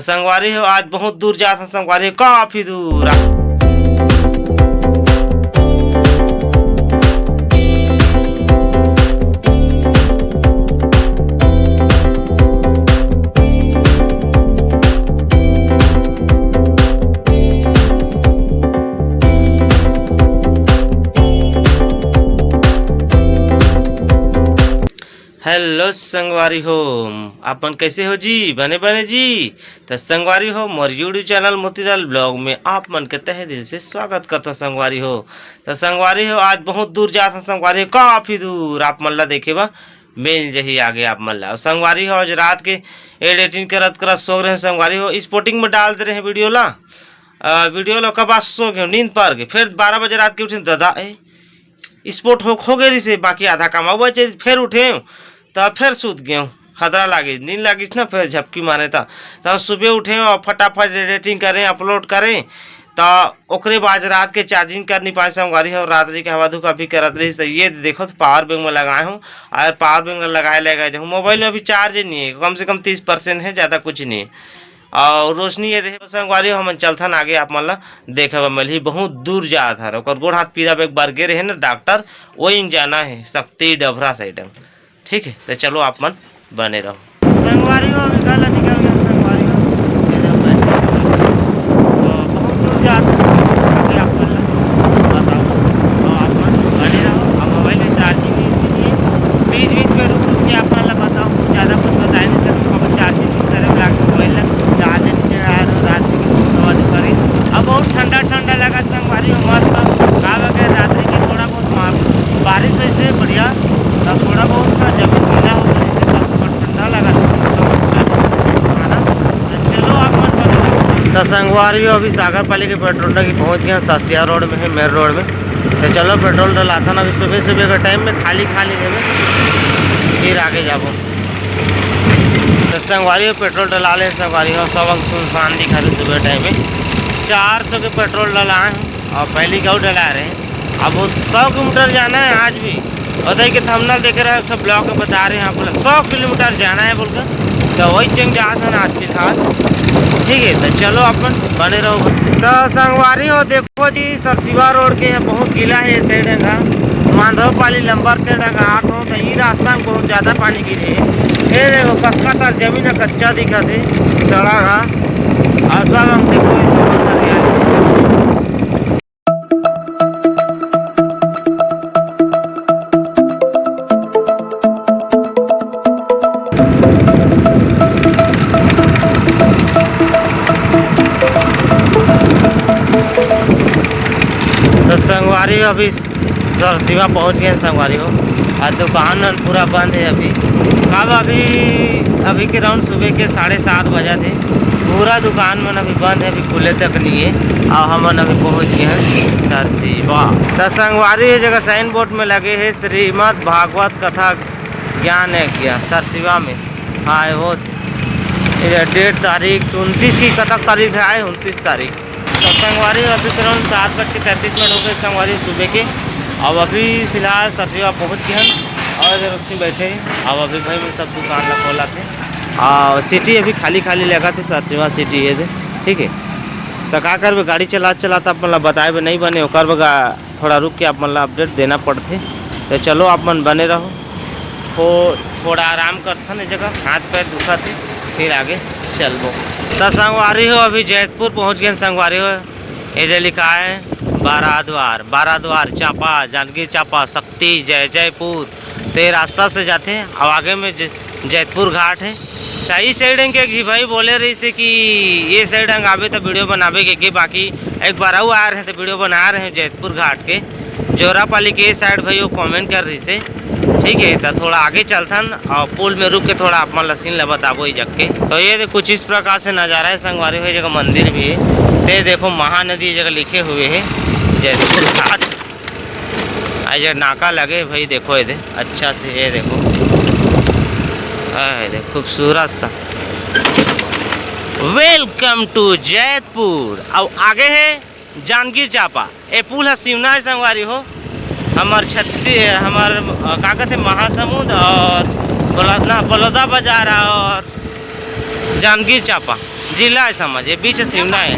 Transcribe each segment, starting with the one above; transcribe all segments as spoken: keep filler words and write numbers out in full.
संगवारी हो, आज बहुत दूर जात हन संगवारी हो, काफी दूर। हेलो संगवारी हो, आप मन कैसे हो जी? बने बने जी? त संगवारी हो, मोर YouTube चैनल मोतीलाल ब्लॉग में आप मन के तहे दिल से स्वागत करथों संगवारी हो। त संगवारी हो, आज बहुत दूर जात हन संगवारी हो, काफी दूर आप मन ला देखे बर मिल जही आगे आप मन ला। अउ संगवारी हो, आज रात के एडिटिंग करत करत सो रहे संगवारी हो, स्पोर्टिंग में डाल दे रहे वीडियो ला। अ, वीडियो ला ओकर बाद सो गए, नींद पर गए, फिर बारह बजे रात के उठे, दादा ए स्पोर्ट हो, हो गए रिसे, बाकी आधा काम अउ बचे, फिर उठे त फिर सूत गए, खतरा लागे, नींद लागिस ना, फिर झपकी मारे त। त सुबह उठे और फटाफट एडिटिंग करें, अपलोड करें। त ओकरे बाद रात के चार्जिंग कर नहीं पाए संगवारी हो, रात्रि के हवा धुका भी करत रही। त ये देखो, त पावर बैंक में लगाए हूँ, और पावर बैंक में लगाए लगाए जाऊँ। मोबाइल में अभी चार्ज नहीं है, कम से कम तीस परसेंट है, ज़्यादा कुछ नहीं है। और रोशनी ये देखे संगवारी हो, हमन चलथन आगे, आप मन ला देखे बर मिलही। बहुत दूर जात हर, ओकर गोड़ हाथ पीरा, एक बार गे रहे ना डॉक्टर, वही जाना है शक्ति डभरा साइड में। ठीक है, तो चलो आप मन बने रहो। संगवारी हो, अभी घर ला निकल गए संगवारी हो। तो बहुत दूर जात हर, आगे आप मन ला बताओ। तो आप मन बने रहो। अब मोबाइल में चार्जिंग भी नहीं है, बीच बीच में रुक रुक के आप मन ला बताओ, ज़्यादा कुछ बताए नहीं सकते। अब चार्जिंग भी करे में लागे, मोबाइल ला चार्ज नहीं चढ़ाए रहो, रात में भी बहुत हवा दुखा रही। अब बहुत ठंडा ठंडा लगा संगवारी हो, मस्त। का लगे रात्रि के थोड़ा बहुत मौसम बारिश ऐसे बढ़िया, तब थोड़ा बहुत ना जमीन गीला हो गई, तब थोड़ा ठंडा लगा था, तब अच्छा खाना। तो चलो आप मन बने रहो। तो संगवारी हो, अभी सागर पाली के पेट्रोल टंकी पहुंच गए, ससिया रोड में है, मेन रोड में। तो चलो पेट्रोल डलाथन अभी सुबह सुबह के टाइम में, खाली खाली देवे, फिर आगे जाबो। तो संगवारी हो, पेट्रोल डला ले संगवारी हो, सब अंग सुनसान दिखा दे सुबह टाइम में। चार सौ के पेट्रोल डलाए हैं और पहली गौ डला रहे हैं। अब वो सौ किलोमीटर जाना है आज भी। बताइए कि थंबनेल देख रहे हैं, सब ब्लॉग में बता रहे हैं आप लोग, सौ किलोमीटर जाना है बोलकर। तो वही चेंग जात है ना आज फिलहाल। ठीक है, तो चलो अपन बने रहो। तो संगवारी हो, देखो जी, सरसीवा रोड के है, बहुत गीला है ये साइड है ना, मांडव पाली लंबर साइड है, आत हो तो ये रास्ता में बहुत ज़्यादा पानी गिरे है। ये देखो, कक्का तर जमीन है, कच्चा दिखा थे सड़क है। और सब हम देखो, इस तरह से तो संगवारी हो, अभी सरसीवा पहुंच गए संगवारी हो, और दुकान मन पूरा बंद है अभी। कब अभी, अभी के राउंड सुबह के साढ़े सात बजा थे, पूरा दुकान मन अभी बंद है, अभी खुले तक नहीं है। और हमन अभी पहुंच गए हैं सरसीवा। तो संगवारी ये जगह साइन बोर्ड में लगे है श्रीमद् भागवत कथा ज्ञान यज्ञ सरसीवा में। हाँ, वो ये डेढ़ तारीख, उनतीस की कथा तारीख है, उनतीस तारीख। तो संगवारी अभी करीबन सात बज के तैंतीस मिनट हो गए संगवारी सुबह के। अब अभी फिलहाल सरसीवा पहुँच गए हैं और इधर उसमें बैठे हैं। अब अभी भाई मैं सब दुकान ला खोला थे। आ, सिटी अभी खाली खाली लगा थे, सरसीवा सिटी है दे, ठीक है। तो का करबे, गाड़ी चलात चलात आप मन ला बताए बे नहीं बने, ओकर बर गा-, थोड़ा रुक के आप मन ला अपडेट देना पड़थे। तो चलो आप मन बने रहो, थो-, थोड़ा आराम करथन ए जगह, हाथ पैर दुखत हे, फिर आगे चलबो। तो संगवारी हो, अभी जैतपुर पहुंच गए संगवारी हो। ये जे लिखा है बाराद्वार, बाराद्वार चांपा, जांजगीर चांपा, शक्ति, जय जयपुर, तो ये रास्ता से जाते हैं। अब आगे में ज-, जैतपुर घाट है। सही साइड के एक झी भाई बोले रहिसे कि ये साइड अंग आबे तो वीडियो बनाबे के, के बाकी एक बार अउ आए रहे तो वीडियो बना रहे हैं जैतपुर घाट के, जोरापाली के ये साइड भाई वो कमेंट कर रहिसे। ठीक है, तो थोड़ा आगे चलथन और पुल में रुक के थोड़ा आप मन ला सीन ला बताबो ई जग के। तो ये दे कुछ इस प्रकार से नज़ारा है संगवारी हो, ये जगह मंदिर भी है। ये देखो महानदी ये जगह लिखे हुए है जैतपुर घाट। आ ये जगह नाका लगे भाई, देखो ये दे अच्छा से, ये देखो, आ ये दे खूबसूरत सा। Welcome to Jaitpur. अब आगे है जांजगीर चांपा। ए पुल ह सिवना है संगवारी हो। हमर छत्ती-, हमर, अ, का कहते, महासमुंद और बलौदा, बलौदा बाजार और जांजगीर चांपा जिला हे, समझ, ये बीच सिमना हे।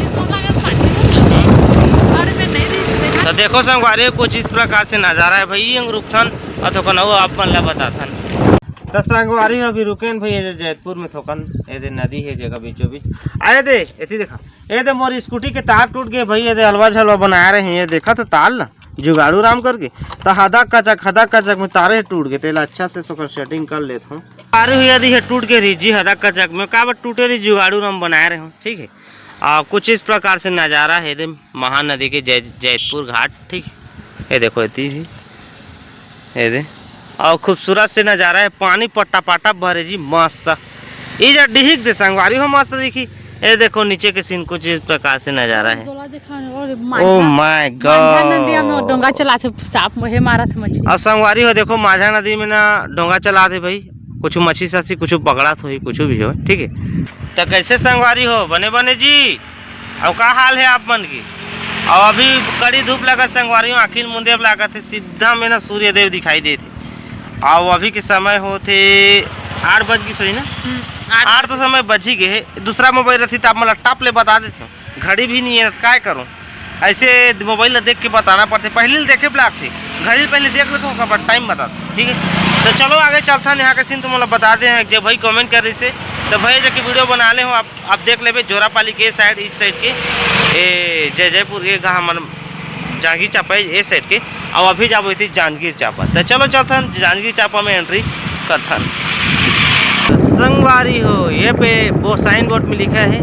तो देखो संगवारी, कुछ इस प्रकार से नजारा हे भाई, ये रुकथन अउ थोकन अउ आप मन ला बताथन। तो संगवारी हो, अभी रुकेन भाई, ये जो जैतपुर में थोकन, ये दे नदी हे जगह बीचों बीच। आए दे, एती देखा, ये दे मोर स्कूटी के तार टूट गे भाई, ये दे हलवा झलवा बनाए रहे, ये देखा तो तार ला। जुगाड़ू राम करके, त हदक कचक, हदक कचक में तारे ह टूट गे, तेला अच्छा से ओकर सेटिंग कर लेत हूँ। तारे हुई यदि हे टूट गे रही जी हदक कचक में, काबर टूटे रही, जुगाड़ू राम बनाए रहे हूँ, ठीक है। आ, कुछ इस प्रकार से नज़ारा है दे महानदी के जै-, जैतपुर घाट, ठीक है। ये देखो, इतनी भी ये दे, अउ खूबसूरत से नजारा हे, पानी पट्टा पाटा भरे जी, मस्त। ये जो डिहिक दे संगवारी हो, मस्त दिखी। ये देखो नीचे के सीन कुछ इस प्रकार से नजारा हे। डोंगा देखा, अरे ओ माय गॉड। माझा नदिया में डोंगा चलाथे, साफ मोहे मारत मछली। अउ संगवारी हो देखो, माझा नदी में ना डोंगा चलाथे भाई, कुछ मछली सछली कुछ पकड़ात होही, कुछ भी हो, ठीक है। तो कैसे संगवारी हो, बने बने जी? अउ का हाल हे आप मन के? अउ अभी कड़ी धूप लगत संगवारी हो, आँखी ल मुंदे बर लागत हे, सीधा में ना सूर्य देव दिखाई देत हे। अउ अभी के समय होत हे आठ बज गिस होही ना? हम्म, आठ। आठ तो समय बज ही गे हे। दूसरा मोबाइल रहती त आप मन ला टप ले बता देते हो, घड़ी भी नहीं है, काय करूँ? ऐसे मोबाइल ला देख के बताना पड़थे, पहले ल देखे बर लागथे, घड़ी ल पहले देख लेते हो, ओकर बाद टाइम बता, ठीक है। तो चलो आगे चलथन, यहाँ के सीन तुमन ला बता दे हैं, जे भाई कमेंट कर रही से, तो भाई जाके वीडियो बना ले हो आप। आप देख लेबे जोरापाली के साइड, इस साइड के, ए, जय जयपुर के, कहाँ मन जांजगीर चांपा ए साइड के। अब अभी जाबो इति जांजगीर चांपा। तो चलो चलथन जांजगीर चांपा में एंट्री करथन। तो संगवारी हो, ये पे वो साइन बोर्ड में लिखा है,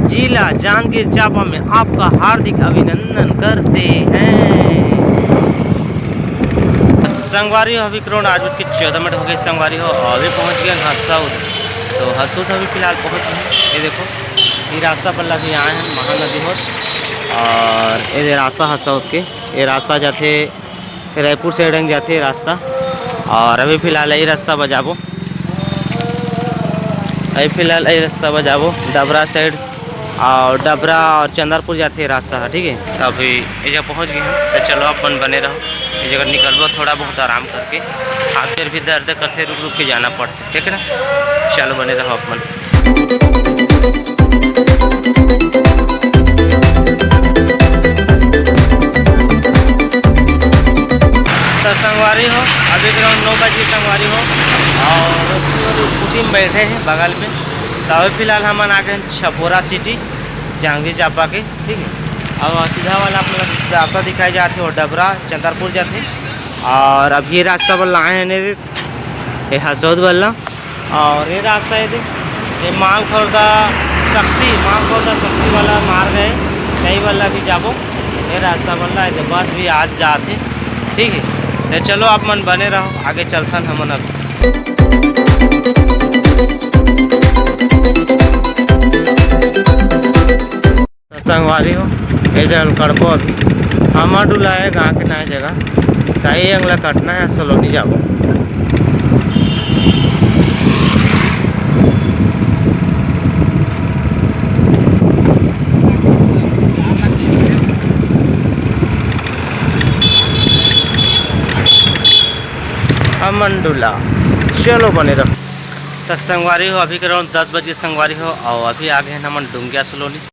"जिला जांजगीर चांपा में आपका हार्दिक अभिनंदन करते हैं।" संगवारी हो, अभी करीब आज के चौदह मिनट हो गए संगवारी हो, अभी पहुंच गए हसौद। तो हसौद अभी फिलहाल पहुंच गए। ये देखो, ये रास्ता पर लगे आए हैं महानदी होत, और ये दे रास्ता हसौद के, ये रास्ता जाथे रायपुर side अंग जाथे रास्ता, और अभी फिलहाल ये रास्ता बजाबो, अभी फिलहाल ये रास्ता बजाबो डबरा side, और डबरा और चंदरपुर जाथे रास्ता है, ठीक है। तो अभी ये जगह पहुँच गए हैं, तो चलो अपन बने रहो, ये जगह निकलबो थोड़ा बहुत आराम करके, हाथ पैर भी दर्द करते, रुक रुक के जाना पड़ता। ठीक है ना, चलो बने रहो आप मन। तो संगवारी हो, अभी करीब नौ बजे संगवारी हो, और स्कूटी में बैठे हैं बगल में। तो अभी फिलहाल हमन आ गए हैं छपोरा सिटी, जांजगीर चांपा के। ठीक है, अब सीधा वाला आप लोग रास्ता दिखाई जाते हो, डबरा चंदरपुर जाते। और अब ये रास्ता बल्ला आए हैं ने, ये हसौद बल्ला, और ये रास्ता है दे, ये मालखोर्दा शक्ति, मालखोर्दा शक्ति वाला मार्ग है, यही वाला भी जाबो। ये रास्ता बल्ला है, बस भी आज जाते। ठीक है, तो चलो आप मन बने रहो, आगे चलथन हमन अब। तो संगवारी हो, ए जल कड़बो अभी। हमर डुला है गाँव के नया जगह, ताई अंगला कटना है, सलोनी जाबो। हमन डुला, चलो बने रहो। तो संगवारी हो, अभी के round दस बजे संगवारी हो, और अभी आ गए हैं हमन डुंगिया सलोनी।